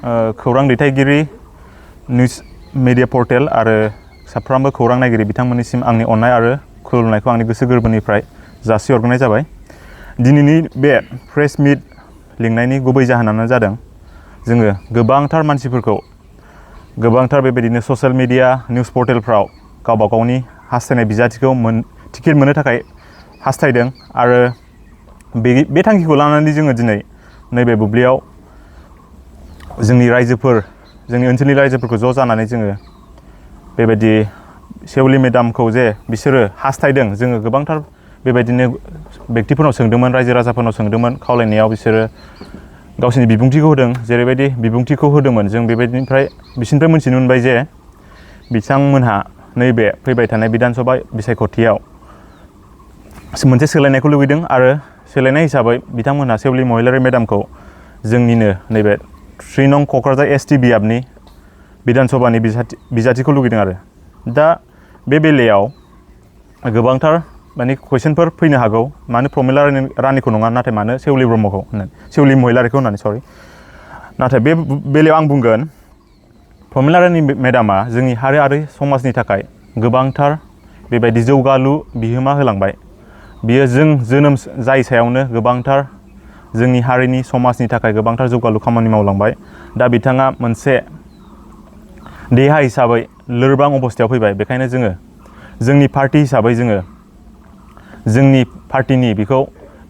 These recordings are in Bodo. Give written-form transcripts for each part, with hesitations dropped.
खौरां दैथायगिरि निउज मिडिया पर्टेल आरो साफ्रोमबो खौरां नायगिरि बिथांमोननिसिम आंनि अननाय आरो खुलुमनायखौ आंनि गोसो गोरबोनिफ्राय जासिहरग्रोनाय जाबाय। दिनैनि बे प्रेस मिट लिंनायनि गुबै जाहोनानो जादों जोङो गोबांथार मानसिफोरखौ गोबांथार बेबायदिनो ससियेल मिडिया निउज पर्टेलफ्राव गावबा गावनि हास्थायनाय बिजाथिखौ टिकेट मोननो थाखाय हास्थायदों आरो बे थांखिखौ लानानै जोङो दिनै नैबे बुब्लियाव जोंनि रायजोफोर जोंनि ओनसोलनि रायजोफोरखौ ज' जानानै जोङो बेबायदि सेवलि मेडामखौ जे बिसोरो हास्थायदों जोङो गोबांथार बेबायदिनो बेक्तिफोरनाव सोंदोंमोन रायजो राजाफोरनाव सोंदोंमोन खावलायनायाव बिसोरो गावसिनि बिबुंथिखौ होदों जेरैबायदि बिबुंथिखौ होदोंमोन जों बिसोरनिफ्राय मिथिनो मोनबाय जे बिथांमोनहा नैबे फैबाय थानाय बिधान सभा बिसायख'थियाव मोनसे सोलायनायखौ लुबैदों आरो सोलायनाय हिसाबै बिथांमोनहा सेवलि महिलारि मेडामखौ जोंनिनो नैबे 3 नं क'क्राझार एसटि बियाबनि बिधान सभानि बिजाथिखौ लुगैदों आरो दा बे बेलायाव गोबांथार माने कुइसनफोर फैनो हागौ मानो प्रमिला रानिखौ नङा नाथाय मानो सेवलि ब्रह्मखौ होननानै सेवलि महिलारिखौ होननानै सरि नाथाय बे बेलायाव आं बुंगोन प्रमिला रानि मेडामा जोंनि हारि आरो समाजनि थाखाय गोबांथार बेबायदि जौगालु बिहोमा होलांबाय बियो जों जोनोम जाय सायावनो गोबांथार जोंनि हारिनि समाजनि थाखाय गोबांथार जौगालु खामानि मावलांबाय दा बिथाङा मोनसे देहा हिसाबै लोरबां अबस्थायाव फैबाय बेखायनो जोङो जोंनि पार्टी हिसाबै जोङो जोंनि पार्टीनि बिखौ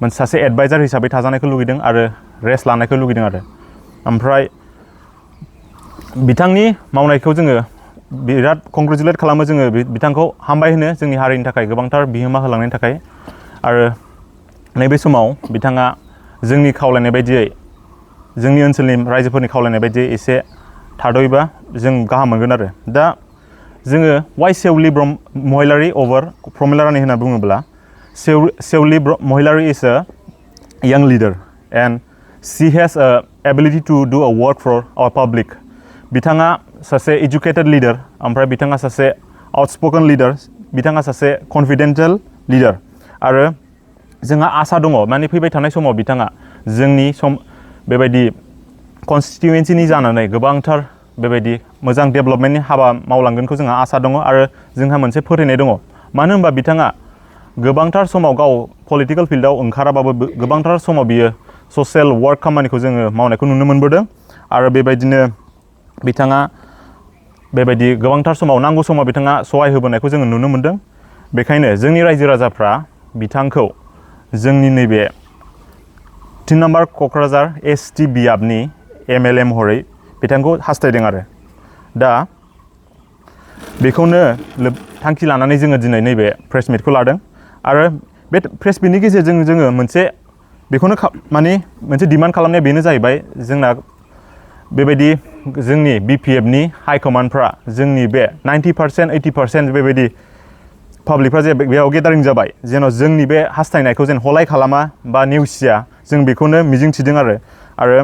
मोनसे सासे एडभाइजार हिसाबै थाजानायखौ लुगैदों आरो रेस्ट लानायखौ लुगैदों आरो ओमफ्राय बिथांनि मावनायखौ जोङो बिराद कंग्रेचुलेट खालामो जोङो बिथांखौ हामबाय होनो जोंनि हारिनि थाखाय गोबांथार बिहोमा होलांनायनि थाखाय आरो नैबे समाव बिथाङा जोंनि खावलायनाय बायदियै जोंनि ओनसोलनि रायजोफोरनि खावलायनाय बायदियै एसे थाद'योबा जों गाहाम मोनगोन आरो दा जोङो वाइ सेवलि महिलारि अभार प्रमिला रानि होनना बुङोब्ला सेवलि महिलारि is a young leader and she has a ability to do a work for our public बिथाङा सासे एजुकेटेड लिडार ओमफ्राय बिथाङा सासे आउटस्पोकन लिडार बिथाङा सासे कनफिडेन्शियेल लिडार आरो जोंहा आसा दङ माने फैबाय थानाय समाव बिथाङा जोंनि बेबायदि कनस्टिटुयेन्सिनि जानानै गोबांथार बेबायदि मोजां डेभेलपमेन्टनि हाबा मावलांगोनखौ जोंहा आसा दङ आरो जोंहा मोनसे फोथायनाय दङ मानो होनबा बिथाङा गोबांथार समाव गाव पलिटिकेल फिल्डआव ओंखाराबाबो गोबांथार समाव बियो ससियेल वर्क खामानिखौ जोङो मावनायखौ नुनो मोनबोदों आरो बेबायदिनो बिथाङा बेबायदि गोबांथार समाव नांगौ समाव बिथाङा सहाय होबोनायखौ जोङो नुनो मोनदों बेखायनो जोंनि रायजो राजाफ्रा बिथांखौ जोंनि नैबे 3 नम्बर क'क्राझार एसटि बियाबनि MLA महरै बिथांखौ हास्थायदों आरो दा बेखौनो थांखि लानानै जोङो दिनै नैबे प्रेस मिटखौ लादों आरो बे प्रेस मिटनि गेजेरजों जोङो मोनसे बेखौनो माने मोनसे डिमान्ड खालामनाया बेनो जाहैबाय जोंना बेबायदि जोंनि BPFनि हाइ कमान्डफ्रा जोंनि बे 90% 80% बेबायदि पाब्लिकफ्रा जे बेयाव गेदारिं जाबाय जेन' जोंनि बे हास्थायनायखौ जेन हलाय खालामा बा नेवसिया जों बेखौनो मिजिंथिदों आरो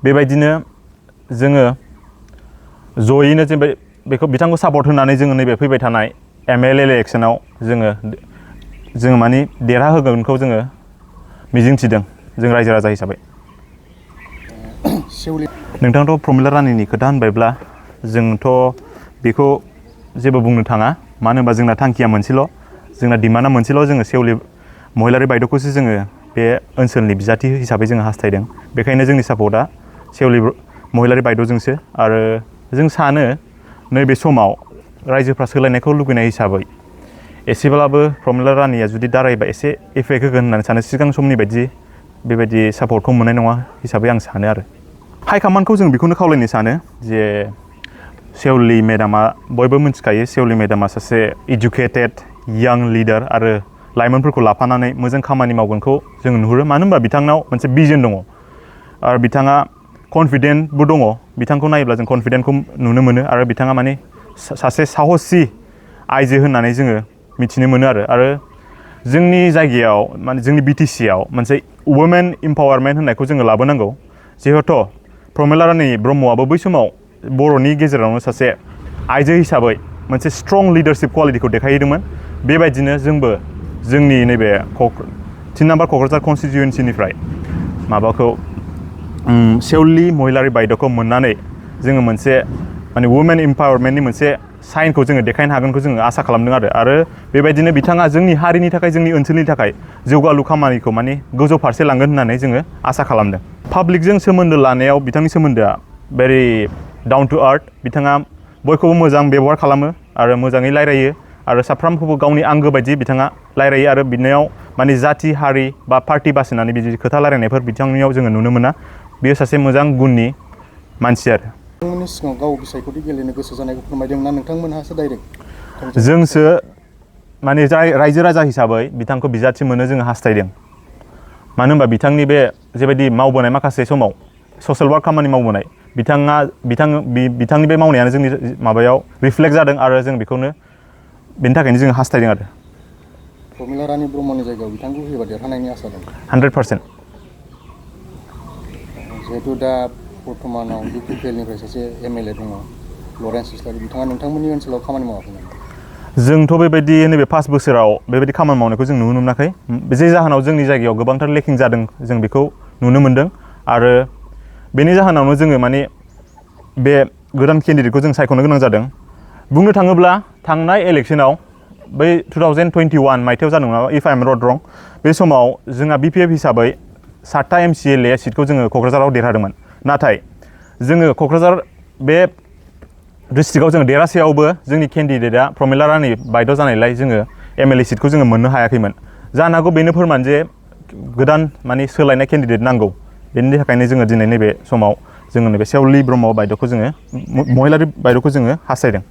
बेबायदिनो जोङो जयैनो जेनेबा बेखौ बिथांखौ सापर्ट होनानै जोङो नैबे फैबाय थानाय MLA इलेक्सनाव जोङो माने देरहाहोगोनखौ जोङो मिजिंथिदों जों रायजो राजा हिसाबै नोंथांथ' प्रमिला रानिनि खोथा होनबायब्ला जोंथ' बेखौ जेबो बुंनो थाङा मानो होनबा जोंना थांखिया मोनसेल' जोंना डिमान्डआ मोनसेल' जोङो सेवलि महिलारि बायद'खौसो जोङो बे ओनसोलनि बिजाथि हिसाबै जोङो हास्थायदों बेखायनो जोंनि सापर्टआ सेवलि महिलारि बायद'जोंसो आरो जों सानो नैबे समाव रायजोफ्रा सोलायनायखौ लुगैनाय हिसाबै एसेब्लाबो प्रमिला रानिया जुदि दारायबा एसे इफेक्ट होगोन होननानै सानो सिगां समनि बायदि बेबायदि सापर्टखौ मोननाय नङा हिसाबै आं सानो आरो हाइकमान्डखौ जों बेखौनो खावलायनो सानो जे सेवलि मेडामा बयबो मिथिखायो सेवलि मेडामा सासे एजुकेटेड यां लिडार आरो लाइमोनफोरखौ लाफानानै मोजां खामानि मावगोनखौ जों नुहुरो मानो होनबा बिथांनाव मोनसे भिजन दङ आरो बिथाङा कनफिडेन्टबो दङ बिथांखौ नायोब्ला जों कनफिडेन्टखौ नुनो मोनो आरो बिथाङा माने सासे साहसि आइजो होननानै जोङो मिथिनो मोनो आरो जोंनि जायगायाव माने जोंनि BTCआव मोनसे वुमेन इम्पावारमेन्ट होननायखौ जोङो लाबोनांगौ जिहेथु प्रमिला रानि ब्रह्मआबो बै समाव बर'नि गेजेरावनो सासे आइजो हिसाबै मोनसे स्ट्रं लिडारशिप क्वालिटिखौ देखायहैदोंमोन बेबायदिनो जोंबो जोंनि नैबे 3 नम्बर क'क्राझार कनस्टिटुयेन्सिनिफ्राय माबाखौ सेवलि महिलारि बायद'खौ मोननानै जोङो मोनसे माने वुमेन एम्पावारमेन्टनि मोनसे साइनखौ जोङो देखायनो हागोनखौ जोङो आसा खालामदों आरो बेबायदिनो बिथाङा जोंनि हारिनि थाखाय जोंनि ओनसोलनि थाखाय जौगालु खामानिखौ माने गोजौ फारसे लांगोन होननानै जोङो आसा खालामदों पाब्लिकजों सोमोन्दो लानायाव बिथांनि सोमोन्दोआ भेरि डाउन टु आर्थ बिथाङा बयखौबो मोजां बेबहार खालामो आरो मोजाङै रायलायो आरो साफ्रोमखौबो गावनि आंगो बायदि बिथाङा रायलायो आरो बिनियाव माने जाति हारि बा पार्टि बासिनानै बिदि खोथा रायलायनायफोर बिथांनियाव जोङो नुनो मोना बेयो सासे मोजां गुननि मानसि आरो नोंथांमोननि सिगाङाव गाव बिसायख'थि गेलेनो गोसो जानायखौ फोरमायदों ना नोंथांमोनहासो डाइरेक्ट जोंसो माने रायजो राजा हिसाबै बिथांखौ बिजाथि मोनो जोङो हास्थायदों मानो होनबा बिथांनि बे जेबायदि मावबोनाय माखासे समाव ससियेल वार्क खामानि मावबोनाय बिथांनि बे मावनायानो जोंनि माबायाव रिफ्लेक्ट जादों आरो जों बेखौनो बेनि थाखायनो जोङो हास्थायदों आरो प्रमिला रानी ब्रह्मनि जायगायाव बिथांखौ होयोबा देरहानायनि आसा दं 100% जिहेतु दा बर्तमानाव UPPLनिफ्राय सासे MLA दङ लरेन्स इस्लारि बिथाङा नोंथांमोननि ओनसोलाव खामानि मावाखैमोन जोंथ' बेबायदि नैबे 5 बोसोराव बेबायदि खामानि मावनायखौ जों नुनो मोनाखै जे जाहोनाव जोंनि जायगायाव गोबांथार लेकिं जादों जों बेखौ नुनो मोनदों आरो बेनि जाहोनावनो जोङो माने बे गोदान केन्डिडेटखौ जों सायख'नो गोनां जादों बुंनो थाङोब्ला थांनाय इलेक्सनाव बै 2021 मायथाइयाव जादों नामा इफ आइ एम नट रं बे समाव जोंहा BPF हिसाबै 7टा MCLA सिटखौ जोङो क'क्राझाराव देरहादोंमोन नाथाय जोङो क'क्राझार बे डिस्ट्रिक्टआव जोङो देरासेयावबो जोंनि केन्डिडेटआ प्रमिला रानी बायद' जानायलाय जोङो MLA सिटखौ जोङो मोननो हायाखैमोन जानो हागौ बेनो फोरमान जे गोदान माने सोलायनाय केन्डिडेट नांगौ बेनि थाखायनो जोङो दिनै नैबे समाव जोङो नैबे सेवलि ब्रह्म बायद'खौ जोङो महिलारि बायद'खौ जोङो हास्थायदों